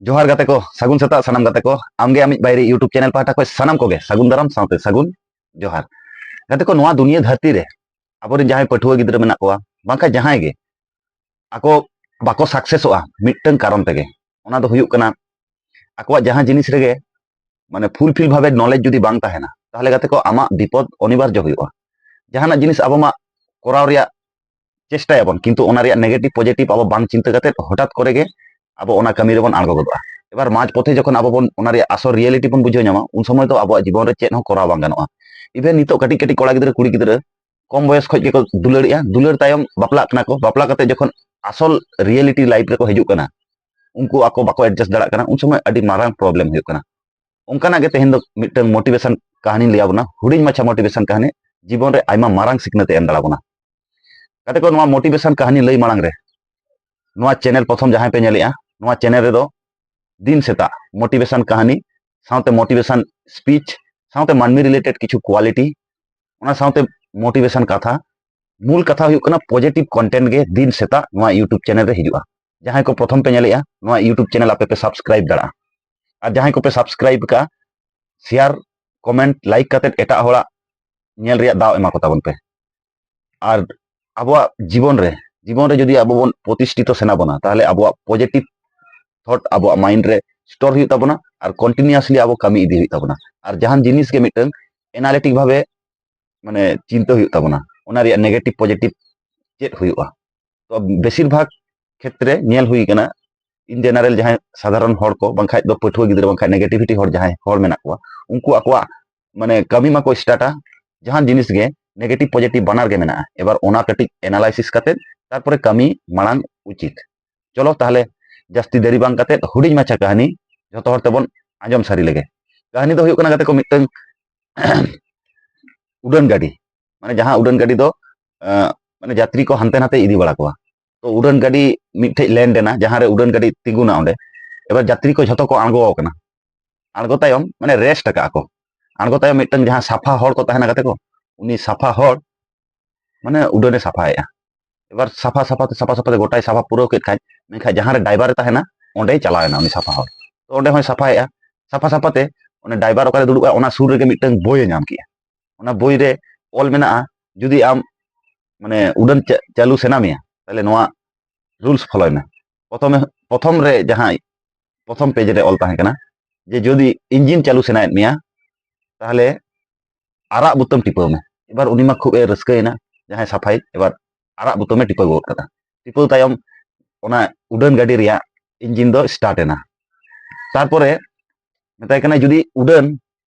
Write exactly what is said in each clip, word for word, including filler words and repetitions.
ᱡᱚᱦᱟᱨ ᱜᱟᱛᱮ ᱠᱚ, ᱥᱟᱹᱜᱩᱱ ᱥᱮᱛᱟᱜ ᱥᱟᱱᱟᱢ ᱜᱟᱛᱮ ᱠᱚ᱾ ᱟᱢᱜᱮ ᱟᱢᱤᱡ ᱵᱟᱭᱨᱤ YouTube ᱪᱮᱱᱮᱞ ᱯᱟᱦᱴᱟ ᱠᱷᱚᱱ ᱥᱟᱱᱟᱢ ᱠᱚᱜᱮ ᱥᱟᱹᱜᱩᱱ ᱫᱟᱨᱟᱢ ᱥᱟᱶᱛᱮ ᱥᱟᱹᱜᱩᱱ ᱡᱚᱦᱟᱨ᱾ ᱜᱟᱛᱮ ᱠᱚ, ᱱᱚᱣᱟ ᱫᱩᱱᱤᱭᱟᱹ ᱫᱷᱟᱹᱨᱛᱤ ᱨᱮ ᱟᱵᱚᱨᱮᱱ ᱡᱟᱦᱟᱸᱭ ᱯᱟᱹᱴᱷᱩᱣᱟᱹ ᱜᱤᱫᱽᱨᱟᱹ ᱢᱮᱱᱟᱜ ᱠᱚᱣᱟ, ᱵᱟᱝᱠᱷᱟᱱ ᱡᱟᱦᱟᱸᱭ ᱜᱮ, ᱟᱠᱚ ᱵᱟᱠᱚ ᱥᱟᱠᱥᱮᱥᱚᱜᱼᱟ ᱢᱤᱫᱴᱟᱝ ᱠᱟᱨᱚᱱ ᱛᱮᱜᱮ᱾ ᱚᱱᱟ ᱫᱚ ᱦᱩᱭᱩᱜ ᱠᱟᱱᱟ, ᱟᱠᱚᱣᱟᱜ ᱡᱟᱦᱟᱸ ᱡᱤᱱᱤᱥ ᱨᱮᱜᱮ ᱢᱟᱱᱮ ᱯᱷᱩᱞᱯᱷᱤᱞ ᱵᱷᱟᱵᱮ ᱱᱚᱞᱮᱡᱽ ᱡᱩᱫᱤ ᱵᱟᱝ ᱛᱟᱦᱮᱱᱟ, ᱛᱟᱦᱚᱞᱮ ᱜᱟᱛᱮ ᱠᱚ, ᱟᱢᱟᱜ ᱵᱤᱯᱚᱫ ᱚᱱᱤᱵᱟᱨᱡᱚ ᱦᱩᱭᱩᱜᱼᱟ᱾ ᱡᱟᱦᱟᱱᱟᱜ ᱡᱤᱱᱤᱥ ᱟᱵᱚ ᱢᱟ ᱠᱚᱨᱟᱣ ᱨᱮᱭᱟᱜ ᱪᱮᱥᱴᱟᱭᱟᱵᱚᱱ, ᱠᱤᱱᱛᱩ ᱚᱱᱟ ᱨᱮᱭᱟᱜ ᱱᱮᱜᱮᱴᱤᱵᱷ ᱯᱚᱡᱮᱴᱤᱵᱷ ᱟᱵᱚ ᱵᱟᱝ ᱪᱤᱱᱛᱟᱹ ᱠᱟᱛᱮ ᱦᱚᱴᱟᱛ ᱠᱚᱨᱮ ᱜᱮ ᱟᱵᱚ ᱚᱱᱟ ᱠᱟᱹᱢᱤ ᱨᱮᱵᱚᱱ ᱟᱬᱜᱚ ᱜᱚᱫᱚᱜᱼᱟ᱾ ᱮᱵᱟᱨ ᱢᱟᱡᱽ ᱯᱚᱛᱷᱮ ᱡᱚᱠᱷᱚᱱ ᱟᱵᱚ ᱵᱚᱱ ᱚᱱᱟ ᱨᱮᱭᱟᱜ ᱟᱥᱚᱞ ᱨᱤᱭᱮᱞᱤᱴᱤ ᱵᱚᱱ ᱵᱩᱡᱷᱟᱹᱣ ᱧᱟᱢᱟ, ᱩᱱ ᱥᱚᱢᱚᱭ ᱫᱚ ᱟᱵᱚᱣᱟᱜ ᱡᱤᱵᱚᱱ ᱨᱮ ᱪᱮᱫ ᱦᱚᱸ ᱠᱚᱨᱟᱣ ᱵᱟᱝ ᱜᱟᱱᱚᱜᱼᱟ᱾ ᱤᱵᱷᱮᱱ ᱱᱤᱛᱚᱜ ᱠᱟᱹᱴᱤᱡ ᱠᱟᱹᱴᱤᱡ ᱠᱚᱲᱟ ᱜᱤᱫᱽᱨᱟᱹ, ᱠᱩᱲᱤ ᱜᱤᱫᱽᱨᱟᱹ ᱠᱚᱢ ᱵᱚᱭᱚᱥ ᱠᱷᱚᱱ ᱜᱮᱠᱚ ᱫᱩᱞᱟᱹᱲᱮᱜᱼᱟ, ᱫᱩᱞᱟᱹᱲ ᱛᱟᱭᱚᱢ ᱵᱟᱯᱞᱟᱜ ᱠᱟᱱᱟ ᱠᱚ, ᱵᱟᱯᱞᱟ ᱠᱟᱛᱮ ᱡᱚᱠᱷᱚᱱ ᱟᱥᱚᱞ ᱨᱤᱭᱮᱞᱤᱴᱤ ᱞᱟᱭᱤᱯᱷ ᱨᱮᱠᱚ ᱦᱤᱡᱩᱜ ᱠᱟᱱᱟ, ᱩᱱᱠᱩ ᱟᱠᱚ ᱵᱟᱠᱚ ᱮᱰᱡᱟᱥᱴ ᱫᱟᱲᱮᱭᱟᱜ ᱠᱟᱱᱟ, ᱩᱱ ᱥᱚᱢᱚᱭ ᱟᱹᱰᱤ ᱢᱟᱨᱟᱝ ᱯᱨᱚᱵᱞᱮᱢ ᱦᱩᱭᱩᱜ ᱠᱟᱱᱟ᱾ ᱚᱱᱠᱟᱱᱟᱜ ᱜᱮ ᱛᱮᱦᱮᱧ ᱫᱚ ᱢᱤᱫᱴᱟᱝ ᱢᱳᱴᱤᱵᱷᱮᱥᱚᱱ ᱠᱟᱹᱦᱱᱤᱧ ᱞᱟᱹᱭ ᱟᱵᱚᱱᱟ, ᱦᱩᱰᱤᱧ ᱢᱟᱪᱷᱟ ᱢᱳᱴᱤᱵᱷᱮᱥᱚᱱ ᱠᱟᱹᱦᱱᱤ, ᱡᱤᱵᱚᱱ ᱨᱮ ᱟᱭᱢᱟ ᱢᱟᱨᱟᱝ ᱥᱤᱠᱷᱱᱟᱹᱛ ᱮ ᱮᱢ ᱫᱟᱲᱮ ᱟᱵᱚᱱᱟ᱾ ᱜᱟᱛᱮ ᱠᱚ, ᱱᱚᱣᱟ ᱢᱳᱴᱤᱵᱷᱮᱥᱚᱱ ᱠᱟᱹᱦᱱᱤ ᱞᱟᱹᱭ ᱢᱟᱲᱟᱝ ᱨᱮ, ᱱᱚᱣᱟ ᱪᱮᱱᱮᱞ ᱯᱨᱚᱛᱷᱚᱢ ᱡᱟᱦᱟᱸᱭ ᱯᱮ ᱧᱮᱞᱮᱜᱼᱟ, ᱱᱚᱣᱟ ᱪᱮᱱᱮᱞ ᱨᱮᱫᱚ ᱫᱤᱱ ᱥᱮᱛᱟᱜ ᱢᱳᱴᱤᱵᱷᱮᱥᱚᱱ ᱠᱟᱹᱦᱱᱤ, ᱥᱟᱶᱛᱮ ᱢᱳᱴᱤᱵᱷᱮᱥᱚᱱ ᱥᱯᱤᱪ, ᱥᱟᱶᱛᱮ ᱢᱟᱹᱱᱢᱤ ᱨᱤᱞᱮᱴᱮᱰ ᱠᱤᱪᱷᱩ ᱠᱳᱣᱟᱞᱤᱴᱤ, ᱚᱱᱟ ᱥᱟᱶᱛᱮ ᱢᱳᱴᱤᱵᱷᱮᱥᱚᱱ ᱠᱟᱛᱷᱟ, ᱢᱩᱞ ᱠᱟᱛᱷᱟ ᱦᱩᱭᱩᱜ ᱠᱟᱱᱟ ᱯᱚᱡᱮᱴᱤᱵᱷ ᱠᱚᱱᱴᱮᱱᱴ ᱜᱮ ᱫᱤᱱ ᱥᱮᱛᱟᱜ ᱱᱚᱣᱟ YouTube ᱪᱮᱱᱮᱞ ᱨᱮ ᱦᱤᱡᱩᱜᱼᱟ᱾ ᱡᱟᱦᱟᱸᱭ ᱠᱚ ᱯᱨᱚᱛᱷᱚᱢ ᱯᱮ ᱧᱮᱞᱮᱜᱼᱟ, ᱱᱚᱣᱟ YouTube ᱪᱮᱱᱮᱞ ᱟᱯᱮ ᱯᱮ ᱥᱟᱵᱥᱠᱨᱟᱭᱤᱵ ᱫᱟᱲᱮᱭᱟᱜᱼᱟ᱾ ᱟᱨ ᱡᱟᱦᱟᱸᱭ ᱠᱚᱯᱮ ᱥᱟᱵᱥᱠᱨᱟᱭᱤᱵ ᱠᱟᱜᱼᱟ, ᱥᱮᱭᱟᱨ, ᱠᱚᱢᱮᱱᱴ, ᱞᱟᱭᱤᱠ ᱠᱟᱛᱮ ᱮᱴᱟᱜ ᱦᱚᱲᱟᱜ ᱧᱮᱞ ᱨᱮᱭᱟᱜ ᱫᱟᱣ ᱮᱢᱟ ᱠᱚ ᱛᱟᱵᱚᱱ ᱯᱮ᱾ ᱟᱨ ᱟᱵᱚᱣᱟᱜ ᱡᱤᱵᱚᱱ ᱨᱮ, ᱡᱤᱵᱚᱱ ᱨᱮ ᱡᱩᱫᱤ ᱟᱵᱚ ᱵᱚᱱ ᱯᱨᱚᱛᱤᱥᱴᱷᱤᱛᱚ ᱥᱟᱱᱟ ᱵᱚᱱᱟ, ᱛᱟᱦᱚᱞᱮ ᱟᱵᱚᱣᱟᱜ ᱯᱚᱡᱮᱴᱤᱵᱷ ᱛᱷᱚᱴ ᱟᱵᱚᱣᱟᱜ ᱢᱟᱭᱤᱱᱰ ᱨᱮ ᱥᱴᱳᱨ ᱦᱩᱭᱩᱜ ᱛᱟᱵᱚᱱᱟ ᱟᱨ ᱠᱚᱱᱴᱤᱱᱤᱭᱩᱥᱞᱤ ᱟᱵᱚ ᱠᱟᱹᱢᱤ ᱤᱫᱤ ᱦᱩᱭᱩᱜ ᱛᱟᱵᱚᱱᱟ᱾ ᱟᱨ ᱡᱟᱦᱟᱱ ᱡᱤᱱᱤᱥ ᱜᱮ ᱢᱤᱫᱴᱟᱝ ᱮᱱᱟᱞᱤᱴᱤᱠ ᱵᱷᱟᱵᱮ ᱢᱟᱱᱮ ᱪᱤᱱᱛᱟᱹ ᱦᱩᱭᱩᱜ ᱛᱟᱵᱚᱱᱟ, ᱚᱱᱟ ᱨᱮᱭᱟᱜ ᱱᱮᱜᱮᱴᱤᱵᱷ ᱯᱚᱡᱮᱴᱤᱵᱷ ᱪᱮᱫ ᱦᱩᱭᱩᱜᱼᱟ᱾ ᱛᱚ ᱵᱮᱥᱤᱨ ᱵᱷᱟᱜᱽ ᱠᱷᱮᱛᱨᱮ ᱧᱮᱞ ᱦᱩᱭ ᱠᱟᱱᱟ, ᱤᱱ ᱡᱮᱱᱟᱨᱮᱞ ᱡᱟᱦᱟᱸᱭ ᱥᱟᱫᱷᱟᱨᱚᱱ ᱦᱚᱲ ᱠᱚ, ᱵᱟᱝᱠᱷᱟᱡ ᱫᱚ ᱯᱟᱹᱴᱷᱩᱣᱟᱹ ᱜᱤᱫᱽᱨᱟᱹ, ᱵᱟᱝᱠᱷᱟᱡ ᱱᱮᱜᱮᱴᱤᱵᱷᱤᱴᱤ ᱦᱚᱲ ᱡᱟᱦᱟᱸᱭ ᱦᱚᱲ ᱢᱮᱱᱟᱜ ᱠᱚᱣᱟ, ᱩᱱᱠᱩ ᱟᱠᱚᱣᱟᱜ ᱢᱟᱱᱮ ᱠᱟᱹᱢᱤ ᱢᱟᱠᱚ ᱥᱴᱟᱨᱴᱟ, ᱡᱟᱦᱟᱱ ᱡᱤᱱᱤᱥ ᱜᱮ ᱱᱮᱜᱮᱴᱤᱵᱷ ᱯᱚᱡᱮᱴᱤᱵᱷ ᱵᱟᱱᱟᱨ ᱜᱮ ᱢᱮᱱᱟᱜᱼᱟ᱾ ᱮᱵᱟᱨ ᱚᱱᱟ ᱠᱟᱹᱴᱤᱡ ᱮᱱᱟᱞᱟᱭᱥᱤᱥ ᱠᱟᱛᱮ ᱛᱟᱨᱯᱚᱨᱮ ᱠᱟᱹᱢᱤ ᱢᱟᱲᱟᱝ ᱩᱪᱤᱛ᱾ ᱪᱚᱞᱚ ᱛᱟᱦᱚᱞᱮ ᱡᱟᱹᱥᱛᱤ ᱫᱮᱨᱤ ᱵᱟᱝ ᱠᱟᱛᱮ ᱦᱩᱰᱤᱧ ᱢᱟᱪᱷᱟ ᱠᱟᱹᱦᱱᱤ ᱡᱷᱚᱛᱚ ᱦᱚᱲ ᱛᱮᱵᱚᱱ ᱟᱸᱡᱚᱢ ᱥᱟᱹᱨᱤ ᱞᱮᱜᱮ᱾ ᱠᱟᱹᱦᱱᱤ ᱫᱚ ᱦᱩᱭᱩᱜ ᱠᱟᱱᱟ ᱜᱟᱛᱮ ᱠᱚ ᱢᱤᱫᱴᱟᱝ ᱩᱰᱟᱹᱱ ᱜᱟᱹᱰᱤ, ᱢᱟᱱᱮ ᱡᱟᱦᱟᱸ ᱩᱰᱟᱹᱱ ᱜᱟᱹᱰᱤ ᱫᱚ ᱟᱸ, ᱢᱟᱱᱮ ᱡᱟᱛᱨᱤ ᱠᱚ ᱦᱟᱱᱛᱮ ᱱᱟᱛᱮ ᱤᱫᱤ ᱵᱟᱲᱟ ᱠᱚᱣᱟ᱾ ᱛᱚ ᱩᱰᱟᱹᱱ ᱜᱟᱹᱰᱤ ᱢᱤᱫᱴᱷᱮᱡ ᱞᱮᱱᱰ ᱮᱱᱟ, ᱡᱟᱦᱟᱸ ᱨᱮ ᱩᱰᱟᱹᱱ ᱜᱟᱹᱰᱤ ᱛᱤᱸᱜᱩᱱᱟ ᱚᱸᱰᱮ᱾ ᱮᱵᱟᱨ ᱡᱟᱛᱨᱤ ᱠᱚ ᱡᱷᱚᱛᱚ ᱠᱚ ᱟᱬᱜᱚ ᱟᱠᱟᱱᱟ᱾ ᱟᱬᱜᱚ ᱛᱟᱭᱚᱢ ᱢᱟᱱᱮ ᱨᱮᱥᱴ ᱟᱠᱟᱜᱼᱟ ᱠᱚ᱾ ᱟᱬᱜᱚ ᱛᱟᱭᱚᱢ ᱢᱤᱫᱴᱟᱝ ᱡᱟᱦᱟᱸ ᱥᱟᱯᱷᱟ ᱦᱚᱲ ᱠᱚ ᱛᱟᱦᱮᱱᱟ ᱜᱟᱛᱮ ᱠᱚ, ᱩᱱᱤ ᱥᱟᱯᱷᱟ ᱦᱚᱲ ᱢᱟᱱᱮ ᱩᱰᱟᱹᱱᱮ ᱥᱟᱯᱷᱟᱭᱮᱜᱼᱟ᱾ ᱮᱵᱟᱨ ᱥᱟᱯᱷᱟ ᱥᱟᱯᱷᱟ ᱛᱮ, ᱥᱟᱯᱷᱟ ᱥᱟᱯᱷᱟ ᱛᱮ ᱜᱚᱴᱟᱭ ᱥᱟᱯᱷᱟ ᱯᱩᱨᱟᱹᱣ ᱠᱮᱫ ᱠᱷᱟᱡ, ᱢᱮᱱᱠᱷᱟᱱ ᱡᱟᱦᱟᱸ ᱨᱮ ᱰᱟᱭᱵᱟᱨᱮ ᱛᱟᱦᱮᱱᱟ, ᱚᱸᱰᱮᱭ ᱪᱟᱞᱟᱣ ᱮᱱᱟ ᱩᱱᱤ ᱥᱟᱯᱷᱟ ᱦᱚᱲ᱾ ᱛᱚ ᱚᱸᱰᱮ ᱦᱚᱸᱭ ᱥᱟᱯᱷᱟᱭᱮᱫᱼᱟ᱾ ᱥᱟᱯᱷᱟ ᱥᱟᱯᱷᱟ ᱛᱮ ᱚᱱᱮ ᱰᱟᱭᱵᱟᱨ ᱚᱠᱟᱨᱮ ᱫᱩᱲᱩᱵᱼᱟ, ᱚᱱᱟ ᱥᱩᱨ ᱨᱮᱜᱮ ᱢᱤᱫᱴᱟᱝ ᱵᱳᱭᱮ ᱧᱟᱢ ᱠᱮᱜᱼᱟ᱾ ᱚᱱᱟ ᱵᱳᱭ ᱨᱮ ᱚᱞ ᱢᱮᱱᱟᱜᱼᱟ, ᱡᱩᱫᱤ ᱟᱢ ᱢᱟᱱᱮ ᱩᱰᱟᱹᱱ ᱪᱟ-, ᱪᱟᱹᱞᱩ ᱥᱟᱱᱟ ᱢᱮᱭᱟ, ᱛᱟᱦᱞᱮ ᱱᱚᱣᱟ ᱨᱩᱞᱥ ᱯᱷᱚᱞᱳᱭ ᱢᱮ᱾ ᱯᱨᱚᱛᱷᱚᱢᱮ, ᱯᱨᱚᱛᱷᱚᱢ ᱨᱮ ᱡᱟᱦᱟᱸ ᱯᱨᱚᱛᱷᱚᱢ ᱯᱮᱡᱽ ᱨᱮ ᱚᱞ ᱛᱟᱦᱮᱸ ᱠᱟᱱᱟ ᱡᱮ ᱡᱩᱫᱤ ᱤᱧᱡᱤᱱ ᱪᱟᱹᱞᱩ ᱥᱟᱱᱟᱭᱮᱫ ᱢᱮᱭᱟ, ᱛᱟᱦᱞᱮ ᱟᱨᱟᱜ ᱵᱩᱛᱟᱹᱢ ᱴᱤᱯᱟᱹᱣ ᱢᱮ᱾ ᱮᱵᱟᱨ ᱩᱱᱤ ᱢᱟ ᱠᱷᱩᱵ ᱮ ᱨᱟᱹᱥᱠᱟᱹᱭᱮᱱᱟ ᱡᱟᱦᱟᱸᱭ ᱥᱟᱯᱷᱟᱭᱤᱡ, ᱮᱵᱟᱨ ᱟᱨᱟᱜ ᱵᱩᱛᱟᱹᱢᱮ ᱴᱤᱯᱟᱹᱣ ᱜᱚᱫ ᱠᱟᱫᱟ᱾ ᱴᱤᱯᱟᱹᱣ ᱛᱟᱭᱚᱢ ᱚᱱᱟ ᱩᱰᱟᱹᱱ ᱜᱟᱹᱰᱤ ᱨᱮᱭᱟᱜ ᱤᱧᱡᱤᱱ ᱫᱚ ᱥᱴᱟᱨᱴ ᱮᱱᱟ᱾ ᱛᱟᱨᱯᱚᱨᱮ ᱢᱮᱛᱟᱭ ᱠᱟᱱᱟ ᱡᱩᱫᱤ ᱩᱰᱟᱹᱱ,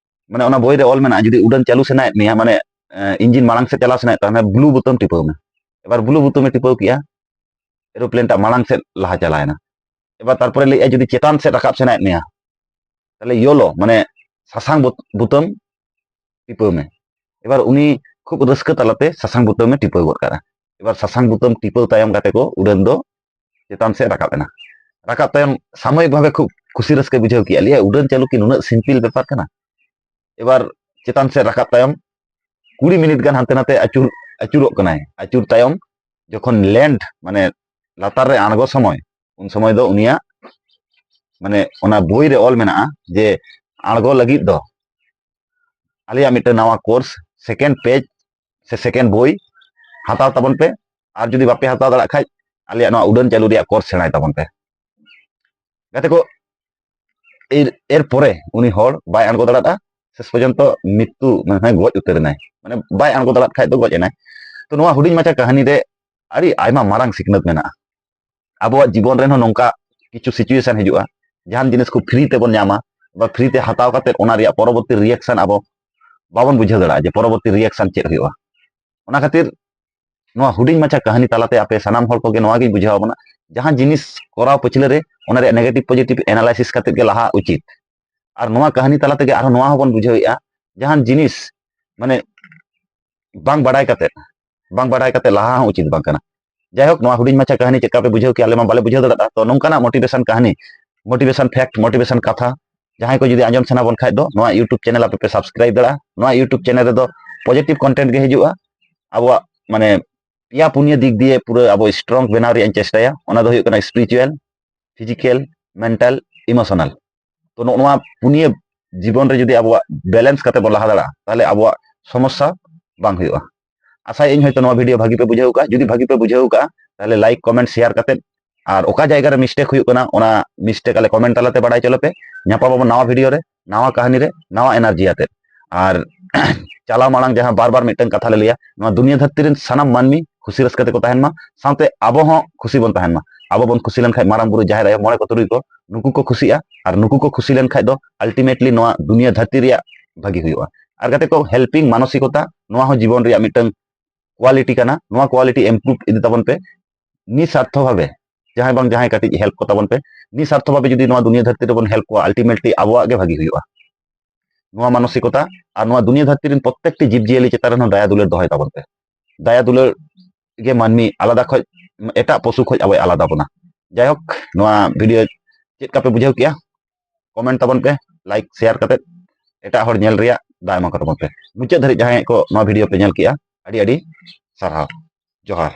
ᱢᱟᱱᱮ ᱚᱱᱟ ᱵᱳᱭ ᱨᱮ ᱚᱞ ᱢᱮᱱᱟᱜᱼᱟ, ᱡᱩᱫᱤ ᱩᱰᱟᱹᱱ ᱪᱟᱹᱞᱩ ᱥᱟᱱᱟᱭᱮᱫ ᱢᱮᱭᱟ, ᱢᱟᱱᱮ ᱤᱧᱡᱤᱱ ᱢᱟᱲᱟᱝ ᱥᱮᱫ ᱪᱟᱞᱟᱣ ᱥᱟᱱᱟᱭᱮᱫ ᱛᱟᱦᱚᱞᱮ ᱵᱞᱩ ᱵᱩᱛᱟᱹᱢ ᱴᱤᱯᱟᱹᱣ ᱢᱮ᱾ ᱮᱵᱟᱨ ᱵᱞᱩ ᱵᱩᱛᱟᱹᱢᱮ ᱴᱤᱯᱟᱹᱣ ᱠᱮᱜᱼᱟ, ᱮᱨᱳᱯᱞᱮᱱ ᱴᱟᱜ ᱢᱟᱲᱟᱝ ᱥᱮᱫ ᱞᱟᱦᱟ ᱪᱟᱞᱟᱣᱮᱱᱟ᱾ ᱮᱵᱟᱨ ᱛᱟᱨᱯᱚᱨᱮ ᱞᱟᱹᱭᱮᱜᱼᱟ ᱡᱩᱫᱤ ᱪᱮᱛᱟᱱ ᱥᱮᱫ ᱨᱟᱠᱟᱵ ᱥᱟᱱᱟᱭᱮᱫ ᱢᱮᱭᱟ, ᱛᱟᱦᱞᱮ ᱭᱮᱞᱳ ᱢᱟᱱᱮ ᱥᱟᱥᱟᱝ ᱵᱩᱛ-, ᱵᱩᱛᱟᱹᱢ ᱴᱤᱯᱟᱹᱣ ᱢᱮ᱾ ᱮᱵᱟᱨ ᱩᱱᱤ ᱠᱷᱩᱵ ᱨᱟᱹᱥᱠᱟᱹ ᱛᱟᱞᱟᱛᱮ ᱥᱟᱥᱟᱝ ᱵᱩᱛᱟᱹᱢᱮ ᱴᱤᱯᱟᱹᱣ ᱜᱚᱫ ᱠᱟᱫᱟ᱾ ᱮᱵᱟᱨ ᱥᱟᱥᱟᱝ ᱵᱩᱛᱟᱹᱢ ᱴᱤᱯᱟᱹᱣ ᱛᱟᱭᱚᱢ ᱠᱟᱛᱮ ᱠᱚ ᱩᱰᱟᱹᱱ ᱫᱚ ᱪᱮᱛᱟᱱ ᱥᱮᱫ ᱨᱟᱠᱟᱵ ᱮᱱᱟ᱾ ᱨᱟᱠᱟᱵ ᱛᱟᱭᱚᱢ ᱥᱟᱢᱚᱭᱤᱠ ᱵᱷᱟᱵᱮ ᱠᱷᱩᱵ ᱠᱩᱥᱤ ᱨᱟᱹᱥᱠᱟᱹ ᱵᱩᱡᱷᱟᱹᱣ ᱠᱮᱜᱼᱟ, ᱞᱟᱹᱭᱟ ᱩᱰᱟᱹᱱ ᱪᱟᱹᱞᱩ ᱠᱤ ᱱᱩᱱᱟᱹᱜ ᱥᱤᱢᱯᱤᱞ ᱵᱮᱯᱟᱨ ᱠᱟᱱᱟ? ᱮᱵᱟᱨ ᱪᱮᱛᱟᱱ ᱥᱮᱫ ᱨᱟᱠᱟᱵ ᱛᱟᱭᱚᱢ ᱠᱩᱲᱤ ᱢᱤᱱᱤᱴ ᱜᱟᱱ ᱦᱟᱱᱛᱮ ᱱᱟᱛᱮ ᱟᱹᱪᱩᱨ, ᱟᱹᱪᱩᱨᱚᱜ ᱠᱟᱱᱟᱭ᱾ ᱟᱹᱪᱩᱨ ᱛᱟᱭᱚᱢ ᱡᱚᱠᱷᱚᱱ ᱞᱮᱱᱰ ᱢᱟᱱᱮ ᱞᱟᱛᱟᱨ ᱨᱮ ᱟᱬᱜᱚ ᱥᱚᱢᱚᱭ, ᱩᱱ ᱥᱚᱢᱚᱭ ᱫᱚ ᱩᱱᱤᱭᱟᱜ ᱢᱟᱱᱮ ᱚᱱᱟ ᱵᱳᱭ ᱨᱮ ᱚᱞ ᱢᱮᱱᱟᱜᱼᱟ ᱡᱮ ᱟᱬᱜᱚ ᱞᱟᱹᱜᱤᱫ ᱫᱚ ᱟᱞᱮᱭᱟᱜ ᱢᱤᱫᱴᱟᱝ ᱱᱟᱣᱟ ᱠᱳᱨᱥ ᱥᱮᱠᱮᱱᱰ ᱯᱮᱡᱽ ᱥᱮ ᱥᱮᱠᱮᱱᱰ ᱵᱳᱭ ᱦᱟᱛᱟᱣ ᱛᱟᱵᱚᱱ ᱯᱮ, ᱟᱨ ᱡᱩᱫᱤ ᱵᱟᱯᱮ ᱦᱟᱛᱟᱣ ᱫᱟᱲᱮᱭᱟᱜ ᱠᱷᱟᱡ ᱟᱞᱮᱭᱟᱜ ᱱᱚᱣᱟ ᱩᱰᱟᱹᱱ ᱪᱟᱹᱞᱩ ᱨᱮᱭᱟᱜ ᱠᱳᱨᱥ ᱥᱮᱬᱟᱭ ᱛᱟᱵᱚᱱ ᱯᱮ᱾ ᱜᱟᱛᱮ ᱠᱚ, ᱮᱨ, ᱮᱨ ᱯᱚᱨᱮ ᱩᱱᱤ ᱦᱚᱲ ᱵᱟᱭ ᱟᱬᱜᱚ ᱫᱟᱲᱮᱭᱟᱜᱼᱟ, ᱥᱮᱥ ᱯᱚᱨᱡᱚᱱᱛᱚ ᱢᱨᱤᱛᱛᱩ ᱢᱟᱱᱮ ᱜᱚᱡ ᱩᱛᱟᱹᱨ ᱮᱱᱟᱭ, ᱢᱟᱱᱮ ᱵᱟᱭ ᱟᱬᱜᱚ ᱫᱟᱲᱮᱭᱟᱜ ᱠᱷᱟᱡ ᱫᱚ ᱜᱚᱡ ᱮᱱᱟᱭ᱾ ᱛᱚ ᱱᱚᱣᱟ ᱦᱩᱰᱤᱧ ᱢᱟᱪᱷᱟ ᱠᱟᱹᱦᱱᱤ ᱨᱮ ᱟᱹᱰᱤ ᱟᱭᱢᱟ ᱢᱟᱨᱟᱝ ᱥᱤᱠᱷᱱᱟᱹᱛ ᱢᱮᱱᱟᱜᱼᱟ᱾ ᱟᱵᱚᱣᱟᱜ ᱡᱤᱵᱚᱱ ᱨᱮᱦᱚᱸ ᱱᱚᱝᱠᱟ ᱠᱤᱪᱷᱩ ᱥᱤᱪᱩᱭᱮᱥᱚᱱ ᱦᱤᱡᱩᱜᱼᱟ, ᱡᱟᱦᱟᱱ ᱡᱤᱱᱤᱥ ᱠᱚ ᱯᱷᱨᱤ ᱛᱮᱵᱚᱱ ᱧᱟᱢᱟ, ᱵᱟ ᱯᱷᱨᱤ ᱛᱮ ᱦᱟᱛᱟᱣ ᱠᱟᱛᱮ ᱚᱱᱟ ᱨᱮᱭᱟᱜ ᱯᱚᱨᱚᱵᱚᱨᱛᱤ ᱨᱤᱭᱮᱠᱥᱚᱱ ᱟᱵᱚ ᱵᱟᱵᱚᱱ ᱵᱩᱡᱷᱟᱹᱣ ᱫᱟᱲᱮᱭᱟᱜᱼᱟ ᱡᱮ ᱯᱚᱨᱚᱵᱚᱨᱛᱤ ᱨᱤᱭᱮᱠᱥᱚᱱ ᱪᱮᱫ ᱦᱩᱭᱩᱜᱼᱟ᱾ ᱚᱱᱟ ᱠᱷᱟᱹᱛᱤᱨ ᱱᱚᱣᱟ ᱦᱩᱰᱤᱧ ᱢᱟᱪᱷᱟ ᱠᱟᱹᱦᱱᱤ ᱛᱟᱞᱟᱛᱮ ᱟᱯᱮ ᱥᱟᱱᱟᱢ ᱦᱚᱲ ᱠᱚᱜᱮ ᱱᱚᱣᱟ ᱜᱤᱧ ᱵᱩᱡᱷᱟᱹᱣ ᱟᱵᱚᱱᱟ, ᱡᱟᱦᱟᱸ ᱡᱤᱱᱤᱥ ᱠᱚᱨᱟᱣ ᱯᱟᱹᱪᱷᱞᱟᱹ ᱨᱮ ᱚᱱᱟ ᱨᱮᱭᱟᱜ ᱱᱮᱜᱮᱴᱤᱵᱷ ᱯᱚᱡᱤᱴᱤᱵᱷ ᱮᱱᱟᱞᱟᱭᱥᱤᱥ ᱠᱟᱛᱮ ᱜᱮ ᱞᱟᱦᱟ ᱩᱪᱤᱛ᱾ ᱟᱨ ᱱᱚᱣᱟ ᱠᱟᱹᱦᱱᱤ ᱛᱟᱞᱟ ᱛᱮᱜᱮ ᱟᱨᱦᱚᱸ ᱱᱚᱣᱟ ᱦᱚᱸᱵᱚᱱ ᱵᱩᱡᱷᱟᱹᱣᱮᱫᱼᱟ, ᱡᱟᱦᱟᱱ ᱡᱤᱱᱤᱥ ᱢᱟᱱᱮ ᱵᱟᱝ ᱵᱟᱲᱟᱭ ᱠᱟᱛᱮ, ᱵᱟᱝ ᱵᱟᱲᱟᱭ ᱠᱟᱛᱮ ᱞᱟᱦᱟ ᱦᱚᱸ ᱩᱪᱤᱛ ᱵᱟᱝ ᱠᱟᱱᱟ᱾ ᱡᱟᱭᱦᱳᱠ, ᱱᱚᱣᱟ ᱦᱩᱰᱤᱧ ᱢᱟᱪᱷᱟ ᱠᱟᱹᱦᱱᱤ ᱪᱮᱫ ᱞᱮᱠᱟ ᱯᱮ ᱵᱩᱡᱷᱟᱹᱣ ᱠᱮᱜᱼᱟ, ᱟᱞᱮ ᱢᱟ ᱵᱟᱞᱮ ᱵᱩᱡᱷᱟᱹᱣ ᱫᱟᱲᱮᱭᱟᱜᱼᱟ᱾ ᱛᱚ ᱱᱚᱝᱠᱟᱱᱟᱜ ᱢᱳᱴᱤᱵᱷᱮᱥᱚᱱ ᱠᱟᱹᱦᱱᱤ, ᱢᱳᱴᱤᱵᱷᱮᱥᱚᱱ ᱯᱷᱮᱠᱴ, ᱢᱳᱴᱤᱵᱷᱮᱥᱚᱱ ᱠᱟᱛᱷᱟ ᱡᱟᱦᱟᱸᱭ ᱠᱚ ᱡᱩᱫᱤ ᱟᱸᱡᱚᱢ ᱥᱟᱱᱟ ᱵᱚᱱ ᱠᱷᱟᱡ ᱫᱚ ᱱᱚᱣᱟ YouTube ᱪᱮᱱᱮᱞ ᱟᱯᱮ ᱯᱮ ᱥᱟᱵᱥᱠᱨᱟᱭᱤᱵ ᱫᱟᱲᱮᱭᱟᱜᱼᱟ᱾ ᱱᱚᱣᱟ YouTube ᱪᱮᱱᱮᱞ ᱨᱮᱫᱚ ᱯᱚᱡᱤᱴᱤᱵᱷ ᱠᱚᱱᱴᱮᱱᱴ ᱜᱮ ᱦᱤᱡᱩᱜᱼᱟ᱾ ᱟᱵᱚᱣᱟᱜ ᱢᱟᱱᱮ ᱯᱮᱭᱟ ᱯᱩᱱᱭᱟᱹ ᱫᱤᱠ ᱫᱤᱭᱮ ᱯᱩᱨᱟᱹ ᱟᱵᱚ ᱥᱴᱨᱚᱝ ᱵᱮᱱᱟᱣ ᱨᱮᱭᱟᱜ ᱤᱧ ᱪᱮᱥᱴᱟᱭᱟ᱾ ᱚᱱᱟ ᱫᱚ ᱦᱩᱭᱩᱜ ᱠᱟᱱᱟ ᱥᱯᱤᱨᱤᱪᱩᱣᱟᱞ, ᱯᱷᱤᱡᱤᱠᱮᱞ ᱢᱮᱱᱴᱟᱞ, ᱤᱢᱳᱥᱚᱱᱟᱞ᱾ ᱛᱚ ᱱᱚᱜᱼᱚ ᱱᱚᱣᱟ ᱯᱩᱱᱭᱟᱹ ᱡᱤᱵᱚᱱ ᱨᱮ ᱡᱩᱫᱤ ᱟᱵᱚᱣᱟᱜ ᱵᱮᱞᱮᱱᱥ ᱠᱟᱛᱮ ᱵᱚᱱ ᱞᱟᱦᱟ ᱫᱟᱲᱮᱭᱟᱜᱼᱟ, ᱛᱟᱦᱚᱞᱮ ᱟᱵᱚᱣᱟᱜ ᱥᱚᱢᱚᱥᱥᱟ ᱵᱟᱝ ᱦᱩᱭᱩᱜᱼᱟ᱾ ᱟᱥᱟᱭᱟᱹᱧ ᱦᱚᱭᱛᱳ ᱱᱚᱣᱟ ᱵᱷᱤᱰᱤᱭᱳ ᱵᱷᱟᱹᱜᱤ ᱯᱮ ᱵᱩᱡᱷᱟᱹᱣ ᱠᱟᱜᱼᱟ᱾ ᱡᱩᱫᱤ ᱵᱷᱟᱹᱜᱤ ᱯᱮ ᱵᱩᱡᱷᱟᱹᱣ ᱠᱟᱜᱼᱟ, ᱛᱟᱦᱚᱞᱮ ᱞᱟᱭᱤᱠ, ᱠᱚᱢᱮᱱᱴ, ᱥᱮᱭᱟᱨ ᱠᱟᱛᱮ, ᱟᱨ ᱚᱠᱟ ᱡᱟᱭᱜᱟ ᱨᱮ ᱢᱤᱥᱴᱮᱠ ᱦᱩᱭᱩᱜ ᱠᱟᱱᱟ, ᱚᱱᱟ ᱢᱤᱥᱴᱮᱠ ᱟᱞᱮ ᱠᱚᱢᱮᱱᱴ ᱛᱟᱞᱟᱛᱮ ᱵᱟᱲᱟᱭ ᱦᱚᱪᱚ ᱞᱮᱯᱮ᱾ ᱧᱟᱯᱟᱢ ᱟᱵᱚᱱ ᱱᱟᱣᱟ ᱵᱷᱤᱰᱤᱭᱳ ᱨᱮ, ᱱᱟᱣᱟ ᱠᱟᱹᱦᱱᱤ ᱨᱮ, ᱱᱟᱣᱟ ᱮᱱᱟᱨᱡᱤ ᱟᱛᱮ᱾ ᱟᱨ ᱪᱟᱞᱟᱣ ᱢᱟᱲᱟᱝ ᱡᱟᱦᱟᱸ ᱵᱟᱨ ᱵᱟᱨ ᱢᱤᱫᱴᱟᱝ ᱠᱟᱛᱷᱟ ᱞᱮ ᱞᱟᱹᱭᱟ, ᱱᱚᱣᱟ ᱫᱩᱱᱤᱭᱟᱹ ᱫᱷᱟᱹᱨᱛᱤ ᱨᱮᱱ ᱥᱟᱱᱟᱢ ᱢᱟᱹᱱᱢᱤ ᱠᱷᱩᱥᱤ ᱨᱟᱹᱥᱠᱟᱹ ᱛᱮᱠᱚ ᱛᱟᱦᱮᱱ ᱢᱟ, ᱥᱟᱶᱛᱮ ᱟᱵᱚ ᱦᱚᱸ ᱠᱷᱩᱥᱤ ᱵᱚᱱ ᱛᱟᱦᱮᱱ ᱢᱟ᱾ ᱟᱵᱚ ᱵᱚᱱ ᱠᱷᱩᱥᱤ ᱞᱮᱱᱠᱷᱟᱱ ᱢᱟᱨᱟᱝ ᱵᱩᱨᱩ, ᱡᱟᱦᱮᱨ ᱟᱭᱳ, ᱢᱚᱬᱮ ᱠᱚ ᱛᱩᱨᱩᱭ ᱠᱚ, ᱱᱩᱠᱩ ᱠᱚ ᱠᱷᱩᱥᱤᱜᱼᱟ, ᱟᱨ ᱱᱩᱠᱩ ᱠᱚ ᱠᱷᱩᱥᱤ ᱞᱮᱱᱠᱷᱟᱱ ᱫᱚ ᱟᱞᱴᱤᱢᱮᱴᱞᱤ ᱱᱚᱣᱟ ᱫᱩᱱᱤᱭᱟᱹ ᱫᱷᱟᱹᱨᱛᱤ ᱨᱮᱭᱟᱜ ᱵᱷᱟᱹᱜᱤ ᱦᱩᱭᱩᱜᱼᱟ᱾ ᱟᱨ ᱜᱟᱛᱮ ᱠᱚ, ᱦᱮᱞᱯᱤᱝ ᱢᱟᱱᱚᱥᱤᱠᱚᱛᱟ, ᱱᱚᱣᱟ ᱦᱚᱸ ᱡᱤᱵᱚᱱ ᱨᱮᱭᱟᱜ ᱢᱤᱫᱴᱟᱝ ᱠᱳᱣᱟᱞᱤᱴᱤ ᱠᱟᱱᱟ᱾ ᱱᱚᱣᱟ ᱠᱳᱣᱟᱞᱤᱴᱤ ᱤᱢᱯᱨᱩᱵᱷ ᱤᱫᱤ ᱛᱟᱵᱚᱱ ᱯᱮ᱾ ᱱᱤᱥᱟᱨᱛᱷᱚ ᱵᱷᱟᱵᱮ ᱡᱟᱦᱟᱸᱭ ᱵᱟᱝ ᱡᱟᱦᱟᱸᱭ ᱠᱟᱹᱴᱤᱡ ᱦᱮᱞᱯ ᱠᱚ ᱛᱟᱵᱚᱱ ᱯᱮ᱾ ᱱᱤᱥᱟᱨᱛᱷᱚ ᱵᱷᱟᱵᱮ ᱡᱩᱫᱤ ᱱᱚᱣᱟ ᱫᱩᱱᱤᱭᱟᱹ ᱫᱷᱟᱹᱨᱛᱤ ᱨᱮᱵᱚᱱ ᱦᱮᱞᱯ ᱠᱚᱣᱟ, ᱟᱞᱴᱤᱢᱮᱴᱞᱤ ᱟᱵᱚᱣᱟᱜ ᱜᱮ ᱵᱷᱟᱹᱜᱤ ᱦᱩᱭᱩᱜᱼᱟ᱾ ᱱᱚᱣᱟ ᱢᱟᱱᱚᱥᱤᱠᱚᱛᱟ ᱟᱨ ᱱᱚᱣᱟ ᱫᱩᱱᱤᱭᱟᱹ ᱫᱷᱟᱹᱨᱛᱤ ᱨᱮᱱ ᱯᱨᱚᱛᱛᱮᱠᱴᱤ ᱡᱤᱵᱽ ᱡᱤᱭᱟᱹᱞᱤ ᱪᱮᱛᱟᱱ ᱨᱮᱦᱚᱸ ᱫᱟᱭᱟ ᱫᱩᱞᱟᱹᱲ ᱫᱚᱦᱚᱭ ᱛᱟᱵᱚᱱ ᱯᱮ᱾ ᱫᱟᱭᱟ ᱫᱩᱞᱟᱹᱲ ᱜᱮ ᱢᱟᱹᱱᱢᱤ ᱟᱞᱟᱫᱟ ᱠᱷᱚᱡ, ᱮᱴᱟᱜ ᱯᱚᱥᱩ ᱠᱷᱚᱡ ᱟᱵᱚᱭ ᱟᱞᱟᱫᱟ ᱵᱚᱱᱟ᱾ ᱡᱟᱭᱦᱳᱠ, ᱱᱚᱣᱟ ᱵᱷᱤᱰᱤᱭᱳ ᱪᱮᱫ ᱞᱮᱠᱟ ᱯᱮ ᱵᱩᱡᱷᱟᱹᱣ ᱠᱮᱜᱼᱟ? ᱠᱚᱢᱮᱱᱴ ᱛᱟᱵᱚᱱ ᱯᱮ, ᱞᱟᱭᱤᱠ, ᱥᱮᱭᱟᱨ ᱠᱟᱛᱮ ᱮᱴᱟᱜ ᱦᱚᱲ ᱧᱮᱞ ᱨᱮᱭᱟᱜ ᱫᱟᱣ ᱮᱢᱟ ᱠᱚ ᱛᱟᱵᱚᱱ ᱯᱮ᱾ ᱢᱩᱪᱟᱹᱫ ᱫᱷᱟᱹᱨᱤᱡ ᱡᱟᱦᱟᱸᱭ ᱠᱚ ᱱᱚᱣᱟ ᱵᱷᱤᱰᱤᱭᱳ ᱯᱮ ᱧᱮᱞ ᱠᱮᱜᱼᱟ, ᱟᱹᱰᱤ ᱟᱹᱰᱤ ᱥᱟᱨᱦᱟᱣ᱾ ᱡᱚᱦᱟᱨ᱾